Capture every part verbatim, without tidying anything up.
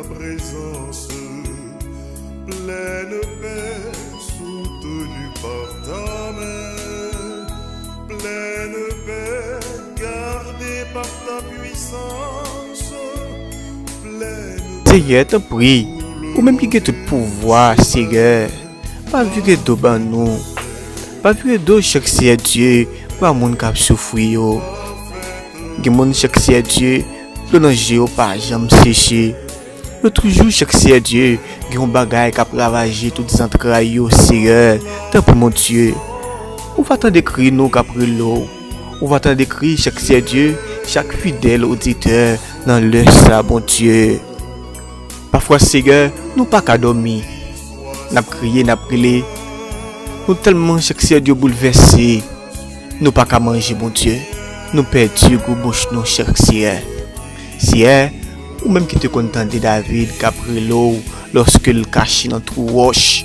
présence, pleine paix soutenue par ta main, pleine paix gardée par ta puissance, pleine Senyè, tanpri, ou menm ki gen tout pouvwa, Senyè, pa vire do ban nou. Pa vire do chak Senyè Dye ba moun k ap soufri yo. Gen moun chak Senyè Dye, dlo nan je yo pa janm seche. Yo toujou chak Senyè Dye, gen yon bagay k ap ravaje tout zantray yo, Senyè. Tanpri, Bondye, ou va tande kri nou k ap rele w. Ou va tande kri chak Senyè Dye, chak fidèl oditè nan lè sa, Bondye. Pafwa, Senyè, nou pa ka dòmi. N ap kriye, n ap rele. Nou tèlman chak Senyè Dye boulvèse. Nou pa ka manje, Bondye. Nou pèdi gou bouch nou chak Senyè. Senyè, ou menm ki te konn tande David k ap rele w lòske l kache nan twou wòch,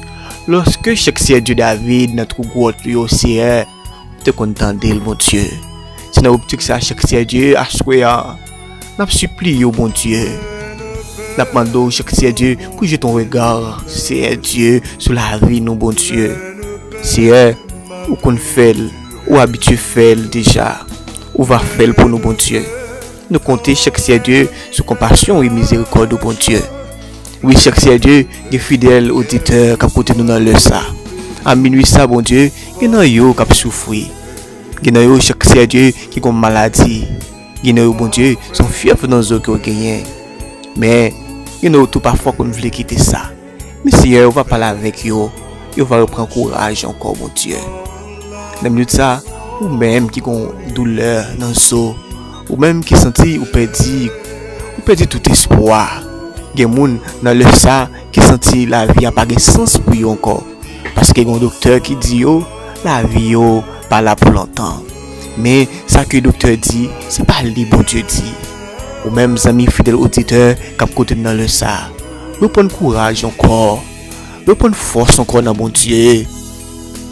lòske chak Senyè Dye David nan twou gwòt yo, Senyè, ou te konn tande l, Bondye. Se nan optik sa, chak Senyè Dye, aswè a, n ap sipliye w, Bondye. N ap mande w, chak Senyè Dye, pou jete yon rega, Senyè Dye, sou lavi nou, Bondye. Senyè, ou konn fè l, ou abitye fè l deja. Ou va fè l pou nou, Bondye. Nou konte chak Senyè Dye sou konpasyon e mizerikòd ou, Bondye. Wi, chak Senyè Dye, gen fidèl oditè k ap koute nou nan lè sa. A minwi sa, Bondye, gen nan yo k ap soufri. Gen nan yo chak Senyè Dye ki gen maladi. Gen nan yo, Bondye, se yon fyèv nan zo ke yo genyen. Men, gen nan yo tou pafwa konn vle kite sa. Men Senyè, ou va pale avèk yo, yo va reprann kouraj ankò, Bondye. Nan minit sa, ou menm ki gon doulè nan zo, ou menm ki santi ou pèdi, ou pèdi tout espwa. Gen moun nan lè sa ki santi lavi a pa gen sans pou yo ankò, paske gon doktè ki di yo lavi yo pa la pou lontan. Men sa ke doktè di, se pa li Bondye di. Ou menm zanmi fidèl oditè k ap koute m nan lè sa, reprann kouraj ankò. Reprann fòs ankò nan Bondye.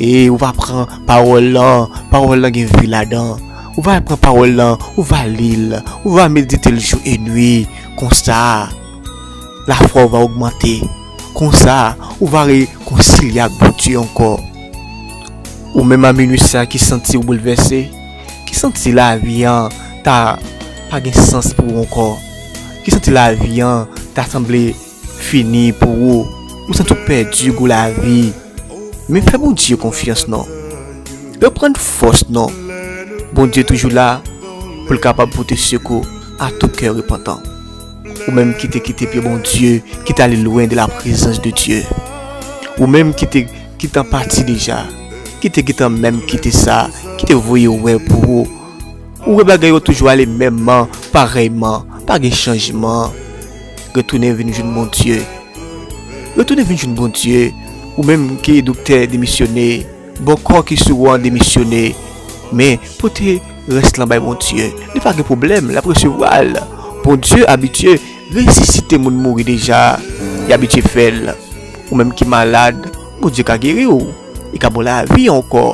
E ou va pran pawòl lan, pawòl lan gen vi ladan. Ou va pran pawòl lan, ou va li l, ou va medite l jou e nwi. Konsa, lafwa ou va ogmante. Konsa, ou va rekonsilye ak Bondye ankò. Ou menm a minwi sa ki santi ou boulvèse, ki santi lavi an ta pa gen sans pou ou ankò, ki santi lavi an ta sanble fini pou ou, ou santi ou pèdi gou lavi. Men fè Bondye konfyans non. Reprann fòs non. Bondye toujou la pou l kapab pote sekou a tout kè repantan. Ou menm ki te kite pye Bondye, ki te ale lwen de la prezans de Dye. Ou menm ki te gentan pati deja, ki te gentan menm kite sa, ki te voye wè pou ou. Ou wè bagay yo toujou ale menmman, parèyman, pa gen chanjman. Retounen vin jwenn Bondye. Retounen vin jwenn Bondye. Ou menm ki doktè demisyone, bò kò ki sou ou an demisyone. Men, pote rès lan bay Bondye. Li pa gen pwoblèm, l ap resevwa l. Bondye abitye resisite moun mouri deja. Li abitye fè l. Ou menm ki malad, Bondye ka geri w. Li ka ba w lavi ankò.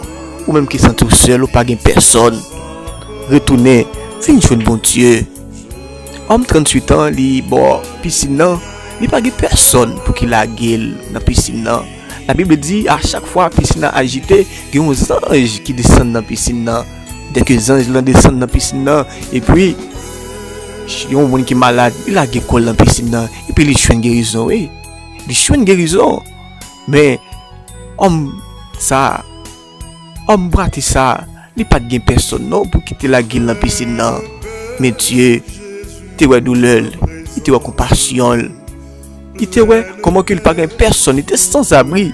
Ou menm ki santi w sèl, ou pa gen pèsòn, retounen, vin jwenn Bondye. Òm tranntuit an, li bò pisin nan, li pa gen pèsòn pou ki lage l nan pisin nan. Labib di, a chak fwa pisin nan ajite, gen yon zanj ki desann nan pisin nan. Dèke zanj lan desann nan pisin nan, epi yon moun ki malad, li lage kò l nan pisin nan, epi li jwenn gerizon, wi. Li jwenn gerizon. Men, òm sa, òm bwate sa, li pa t gen pèsòn non pou ki te lage l nan pisin nan. Men Dye te wè doulè l, li te wè konpasyon l. Li te wè kòman ke li pa gen pèsòn, li te sanzabri.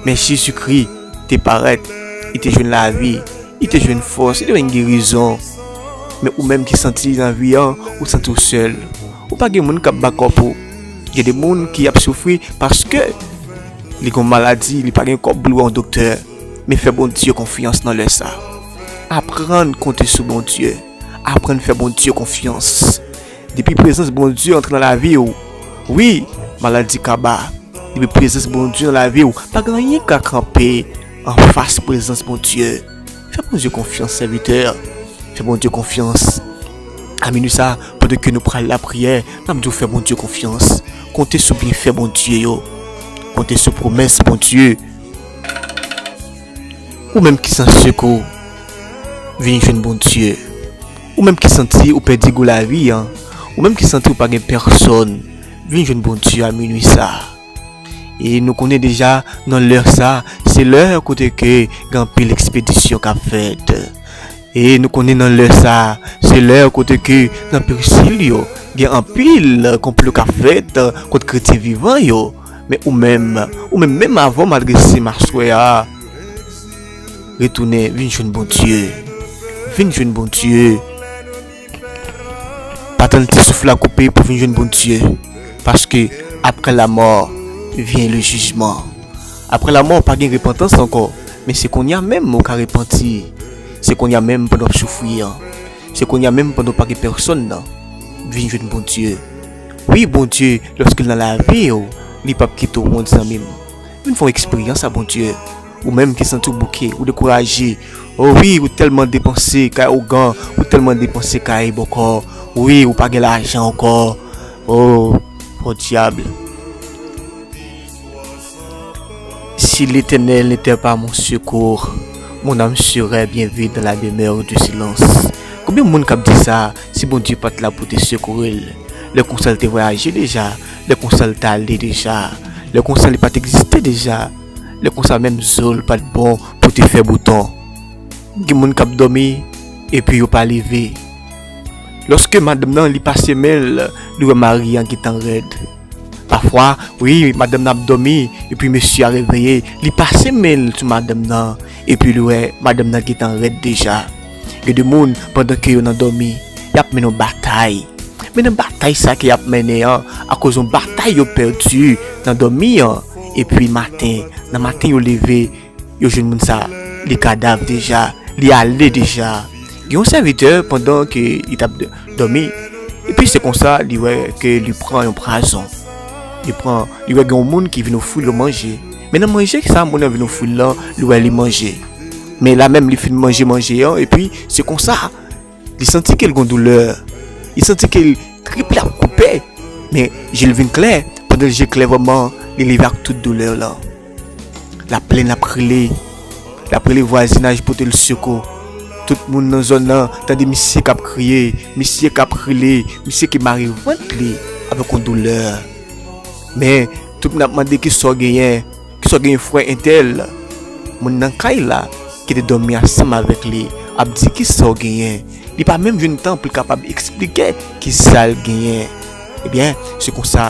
Men Jezikri te parèt, li te jwenn lavi, li te jwenn fòs, li te jwenn gerizon. Men ou menm ki santi nan vi an, ou santi w sèl. Ou pa gen moun k ap bakòp ou. Gen de moun ki ap soufri paske li gon maladi, li pa gen kòb pou l wè yon doktè. Men fè Bondye konfyans nan lè sa. Aprann konte sou Bondye. Aprann fè Bondye konfyans. Depi prezans Bondye antre nan lavi w, wi, maladi kaba. Depi prezans Bondye nan lavi w, pa gen anyen k ka kanpe anfas prezans Bondye. Fè Bondye konfyans, sèvitè. Fè Bondye konfyans. A minwi sa, pandan ke nou pral lapriyè, n ap di w fè Bondye konfyans. Konte sou byenfè Bondye yo. Konte sou pwomès Bondye. Ou menm ki san sekou, vin jwenn Bondye. Ou menm ki santi ou pèdi gou lavi an, ou menm ki santi ou pa gen pèsòn, vin jwenn Bondye a minwi sa. E nou konnen deja nan lè sa, se lè kote ke gen anpil ekspedisyon k ap fèt. E nou konnen nan lè sa, se lè kote ke nan pil sil yo, gen anpil konplo k ap fèt kont kretyen vivan yo. Men ou menm, ou menm, menm avan m adrese m aswè a, retounen, vin jwenn Bondye. Vin jwenn Bondye. Pa tann ti souf la koupe pou vin jwenn Bondye. Paske après la mort vient le jugement. Après la mort, pa gen repantans ankò. Men se kounye a menm ou ka repanti. Se kounye a menm pandan w ap soufri an. Se kounye a menm pandan w pa gen pèsòn nan. Vin jwenn Bondye. Wi, Bondye, lòske l nan lavi w, li p ap kite w wont, zanmi m. Vin fè yon eksperyans a Bondye. Ou menm ki santi w bouke, ou dekouraje. O wi, ou tèlman depanse kay ougan, ou tèlman depanse kay bòkò. Wi, ou pa gen lajan ankò. O, podyab. Si l'Éternel n'était pas mon secours, mon âme serait bien vite dans la demeure du silence. Konbyen moun k ap di sa, si Bondye pa t la pou te sekouri l? Lè konsa l te vwayaje deja, lè konsa l t ale deja, lè konsa li pa t egziste deja, lè konsa menm zo l pa t bon pou te fè bouton. Gen moun k ap dòmi, epi yo pa leve. Lòske madanm nan li pase men l, li wè mari an gentan rèd. Pafwa, wi, madanm nan ap dòmi, epi mesye a reveye, li pase men l sou madanm nan, epi li wè madanm nan gentan rèd deja. Gen de moun, pandan ke yo nan dòmi, y ap mennen yon batay. Men nan batay sa ke y ap mennen an, akoz yon batay yo pèdi nan dòmi an, epi maten, nan maten yo leve, yo jwenn moun sa, li kadav deja, li ale deja. Gen yon sèvitè, pandan ke li t ap d-, dòmi, epi se konsa li wè ke li pran yon pwazon. Li pran, li wè gen yon moun ki vin ofri l yon manje. Men nan manje sa moun nan vin ofri l lan, li wè li manje. Men la menm li fin manje manje an, epi se konsa li santi ke l gon doulè. Li santi ke l trip li ap koupe. Men je l vin klè. Pandan je l klè vrèman, li leve ak tout doulè lan. L ap plenn, l ap rele. L ap rele vwazinaj pote l sekou. Tout moun nan zòn nan tande misye k ap kriye, misye k ap rele, misye ki mare vant li avèk yon doulè. Men, tout moun ap mande kisa w genyen, kisa w genyen frè entèl. Moun nan kay la, ki te dòmi ansanm avèk li, ap di kisa w genyen. Li pa menm jwenn tan pou l kapab eksplike kisa l genyen. Ebyen, se konsa,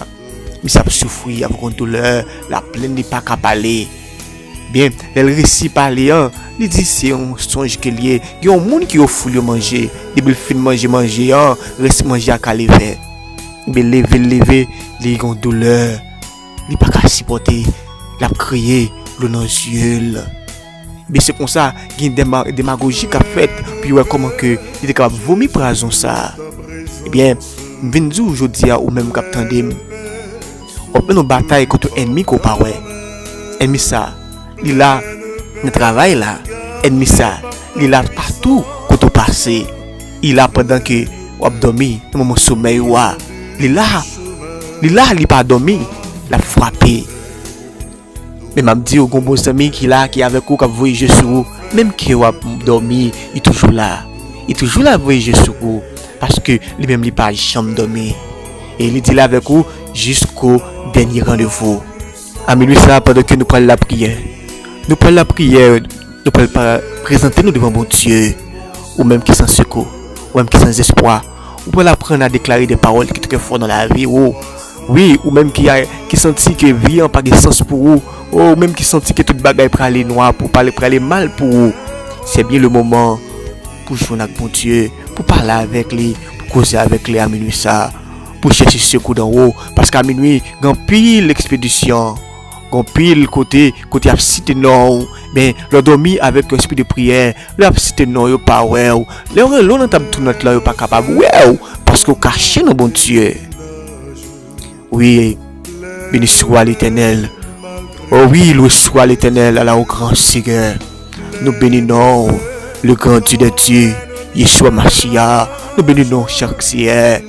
misye ap soufri avèk yon doulè, l ap plenn, li pa ka pale. Byen, lè l resi pale an, li di se yon sonj ke l ye. Gen yon moun ki ofri l yon manje. Depi l fin manje manje an, rès manje a ka leve. Ebyen, leve l leve, li gen yon doulè. Li pa ka sipòte. L ap kriye, dlo nan zye l. Ebyen, se konsa, gen dema-, demagoji k ap fèt pou yo wè kòman ke li te kapab vomi pwazon sa. Ebyen, m vin di w jodi a, ou menm k ap tande m, w ap mennen yon batay kont yon ènmi ke w pa wè. Ènmi sa, li la nan travay la. Ènmi sa, li la patou kote w pase. Li la pandan ke w ap dòmi, nan moman somèy ou a. Li la, li la, li pa dòmi, l ap frape. Men m ap di w, gon bon zanmi ki la, ki avèk ou, k ap voye je sou ou. Menm ke w ap dòmi, li toujou la. Li toujou la ap voye je sou ou. Paske li menm li pa janm dòmi. E li di l avèk ou jisko dènye randevou. A minwi sa, pandan ke nou pral lapriyè, nou pral lapriyè, nou pral pa-, prezante nou devan Bondye. Ou menm ki san sekou, ou menm ki san espwa, ou pral aprann a deklare de pawòl ki trè fò nan lavi ou. Wi, ou menm ki a, ki santi ke vi an pa gen sans pou ou, ou menm ki santi ke tout bagay prale nwa pou, prale, prale mal pou ou, se byen le moman pou jwenn ak Bondye, pou pale avèk li, pou koze avèk li a minwi sa, pou chèche sekou nan ou, paske a minwi, gen anpil ekspedisyon, gen anpil kote, kote y ap site non w, men lè w dòmi avèk yon espri de priyè, lè y ap site non w, yo pa wè w, lè yo rele w nan tab tounant lan, yo pa kapab wè w, paske w kache nan Bondye. Wi, beni swa Letènèl. O wi, lwe swa Letènèl, ala ou gran Senyè. Nou beni non w, le gran Dye dè Dye, Yeshua Mashiach, Nou beni non w chak Seyè.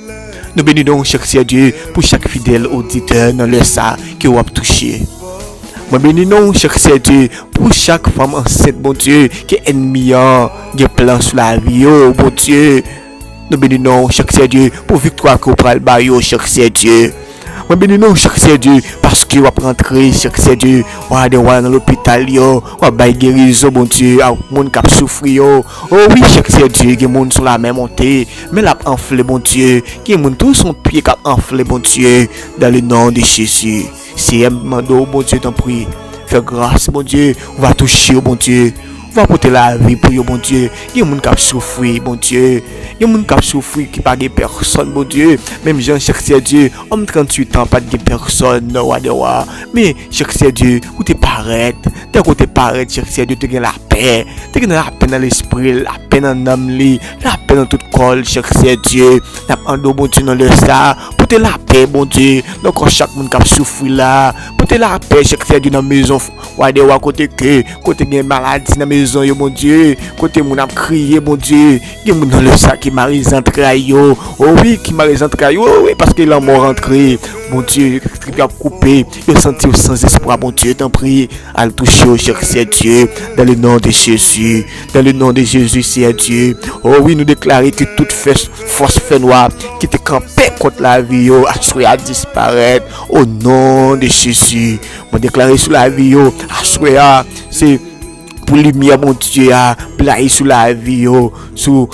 Nou beni non w chak Seyè Dye pou chak fidèl oditè nan lè sa ke w ap touche. Mwen beni non w chak Seyè Dye pou chak fanm ansent Bondye ke ènmi an gen plan sou lavi yo Bondye. Nou beni non w chak Seyè Dye pou viktwa ke w pral ba yo chak Seyè Dye. Mwen beni non w chak Seyè Dye paske w ap rantre chak Seyè Dye. Wa dè wa nan lopital yo, w ap bay gerizon Bondye a moun k ap soufri yo. O wi chak Seyè Dye gen moun sou lamen monte, men l ap anfle Bondye. Gen moun tou se yon pye k ap anfle Bondye. Dans le nom de Jésus. Seyè m mande w Bondye tanpri, fè gras Bondye, ou va touche yo Bondye. Ou va pote lavi pou yo Bondye. Gen moun k ap soufri Bondye. Gen moun k ap soufri ki pa gen pèsòn Bondye. Menm jan chak Seyè Dye, òm tranntuit an pa t gen pèsòn nan wa dè wa. Men chak Seyè Dye, ou te parèt. Tankou ou te parèt chak Seyè Dye, ou te gen lapè. Te gen lapè nan lespri l, lapè nan nanm li, lapè nan tout kò l chak Seyè Dye. N ap mande w Bondye nan lè sa, pote lapè Bondye nan kò chak moun k ap soufri la. Pote lapè chak Seyè Dye nan mezon wa dè wa kote ke, kote gen maladi nan mezon yo Bondye, kote moun ap kriye Bondye. Gen moun nan lè sa ki mare zantray yo. O wi, ki mare zantray yo, o wi, paske lanmò rantre. Bondye, trip yo ap koupe, yo santi yo san espwa Bondye, tanpri. Al touche yo chak Seyè Dye, dans le nom de Jésus, dans le nom de Jésus Seyè Dye. O wi, nou deklare ke tout fès, fòs fènwa ki te kanpe kont lavi yo aswè a disparèt o non de Jezi. Mwen deklare sou lavi yo aswè a, se pou limyè Bondye a blayi sou lavi yo, sou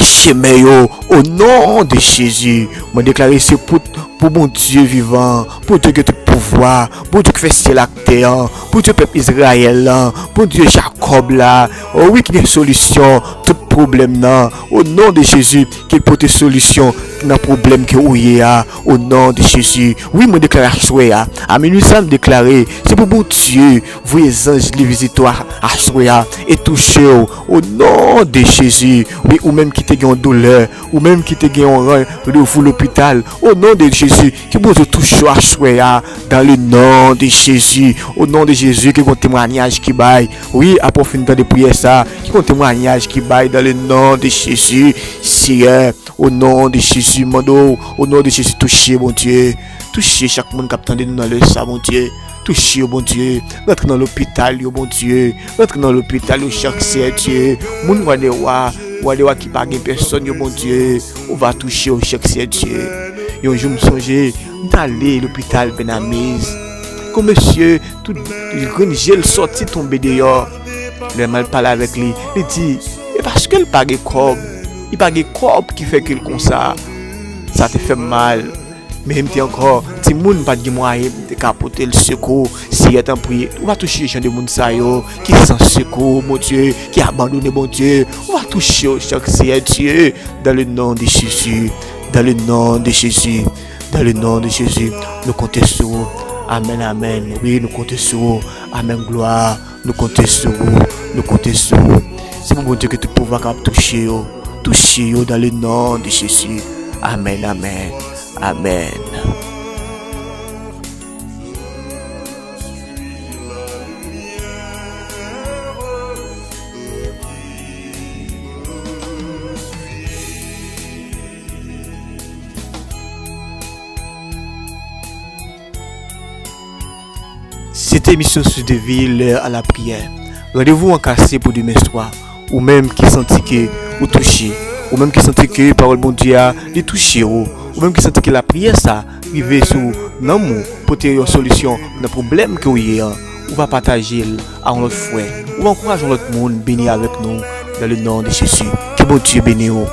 chemen yo, o non de Jezi. Mwen deklare se pou, pou Bondye vivan, Bondye ki tout pouvwa, Bondye ki fè syèl ak tè an, Bondye pèp Izrayèl lan, Bondye Jakòb la. O wi, ki gen solisyon tout pwoblèm nan, o non de Jezi, ki pote solisyon nan pwoblèm ke ou ye a, o non de Jezi. Wi, mwen deklare aswè a, a minwi sa, m deklare se pou Bondye voye zanj li vizite w a, aswè a, e touche w, o non de Jezi. Wi, ou menm ki te gen yon doulè, ou menm ki te gen yon randevou lopital, o non de Jezi, ke Bondye touche w aswè a, dans le nom de Jésus, o non de Jezi, ke gen yon temwayaj ki bay. Wi, apre w fin tande priyè sa, ke gen yon temwayaj ki bay, dans le nom de Jésus, Seyè, o non de Jezi, mande w, o non de Jezi, touche, Bondye. Touche chak moun k ap tande nou nan lè sa, Bondye. Touche yo, Bondye. Rantre nan lopital yo, Bondye. Rantre nan lopital yo chak Seyè Dye. Moun wa dè wa, wa dè wa ki pa gen pèsòn yo, Bondye. Ou va touche yo chak Seyè Dye. Yon jou m sonje, m t ale lopital Bennamiz. Gon mesye, tout grenn je l sòti tonbe deyò. Lè m al pale avèk li, li di, e paske l pa gen kòb. Li pa gen kòb ki fè ke l konsa. Sa te fè m mal. Men m te ankò timoun, m pa t gen mwayen m te ka pote l sekou. Seyè, tanpri, ou va touche jan de moun sa yo ki san sekou, Bondye, ki abandone, Bondye. Ou va touche yo chak, Seyè Dye, dans le nom de Jésus, dans le nom de Jésus, dans le nom de Jésus. Nou konte sou ou. Amèn, amèn. Wi, nou konte sou ou. Amèn, glwa. Nou konte sou ou, nou konte sou ou. Se pou Bondye ke tout pouvwa kab touche yo. Touche yo dans le nom de Jésus. Amèn, amèn, amèn. Se te emisyon Source de Vie, l'heure à la prière. Randevou an kase pou demen swa. Ou menm ki santi ke ou touche, ou menm ki santi ke pawòl Bondye a, li touche ou, ou menm ki santi ke lapriyè sa rive sou nanm ou, pote yon solisyon nan pwoblèm ke ou ye an, ou va pataje l a yon lòt frè, ou va ankouraje yon lòt moun, beni avèk nou, dans le nom de Jésus. Ke Bondye beni w.